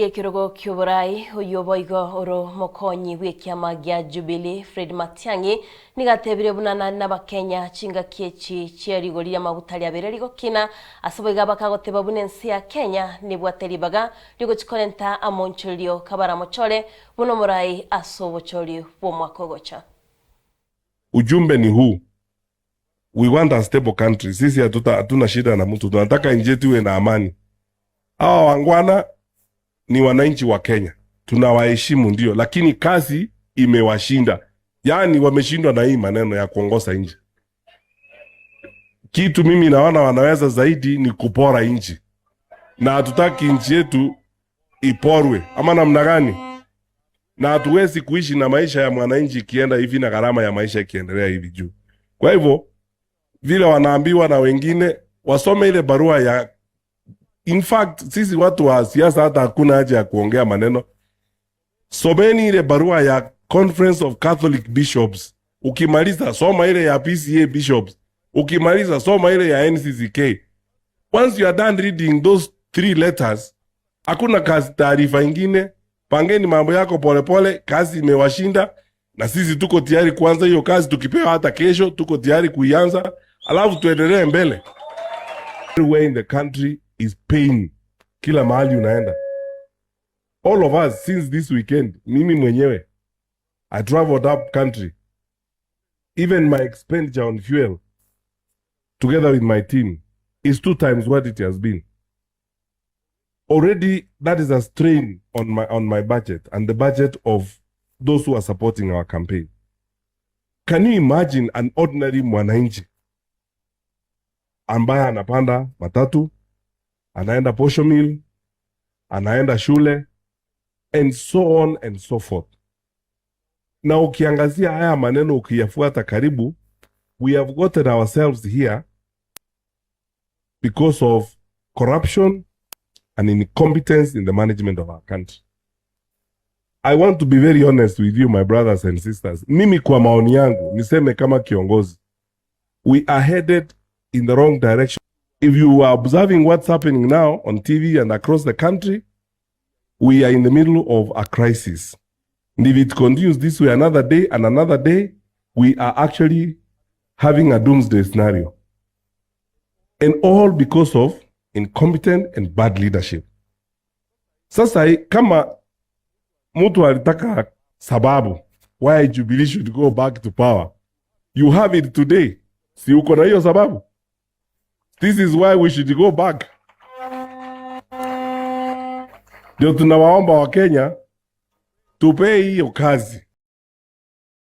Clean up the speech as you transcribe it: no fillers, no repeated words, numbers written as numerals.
Ekerogo ki'oborai oyio boigo oro mokonyi bw'ekiama gia Jubilee Fred Matiang'i nigo atebire buna nare n'Abakenya chingaki echi chie rigori ri'amaguta riabeire rigokina ase boigo abakagoteba buna ense ya Kenya nebwate ribaga riogochi korenta amonchorerio kabaramochore buna omorai ase obochori bw'omwaka ogocha. Ujumbe ni huu, we want a stable country. Sisi hatuna shida na mtu, tunataka nchi yetu iwe na amani. Hawa wangwana ni wananchi wa Kenya, tunawaheshimu ndio, lakini kazi imewashinda, yaani wameshindwa na hii maneno ya kuongoza nchi. Kitu mimi naona wanaweza zaidi ni kupora nchi, na hatutaki nchi yetu iporwe, ama namna gani? Na hatuwezi kuishi na maisha ya mwananchi ikienda hivi na gharama ya maisha ikiendelea hivi juu. Kwa hivyo vile wanaambiwa na wengine wasome ile barua ya. In fact, sisi watu wa siasa hata hakuna haja ya kuongea maneno. Someni ile barua ya Conference of Catholic Bishops. Ukimaliza soma ile ya PCEA Bishops. Ukimaliza soma ile ya NCCK. Once you are done reading those three letters, hakuna kazi taarifa ingine. Pangeni mambo yako polepole, kazi imewashinda na sisi tuko tayari kuanza hiyo kazi. Tukipewa hata kesho, tuko tayari kuianza, alafu tuendelee mbele. Everywhere in the country is pain, kila mahali unaenda. All of us since this weekend, mimi mwenyewe I traveled up country. Even my expenditure on fuel together with my team is two times what it has been. Already that is a strain on my budget and the budget of those who are supporting our campaign. Can you imagine an ordinary mwananchi ambaye anapanda matatu, anaenda posho mill, anaenda shule and so on and so forth? Na ukiangazia haya maneno ukiyafuata karibu, we have gotten ourselves here because of corruption and incompetence in the management of our country. I want to be very honest with you, my brothers and sisters. Mimi kwa maoni yangu, niseme kama kiongozi, we are headed in the wrong direction. If you are observing what's happening now on TV and across the country, we are in the middle of a crisis. And if it continues this way another day and another day, we are actually having a doomsday scenario. And all because of incompetent and bad leadership. Sasa kama mtu alitaka sababu why Jubilee should go back to power, you have it today. Si uko na hiyo sababu? This is why we should go back. Ndio tunawaomba Wakenya tupee hiyo kazi.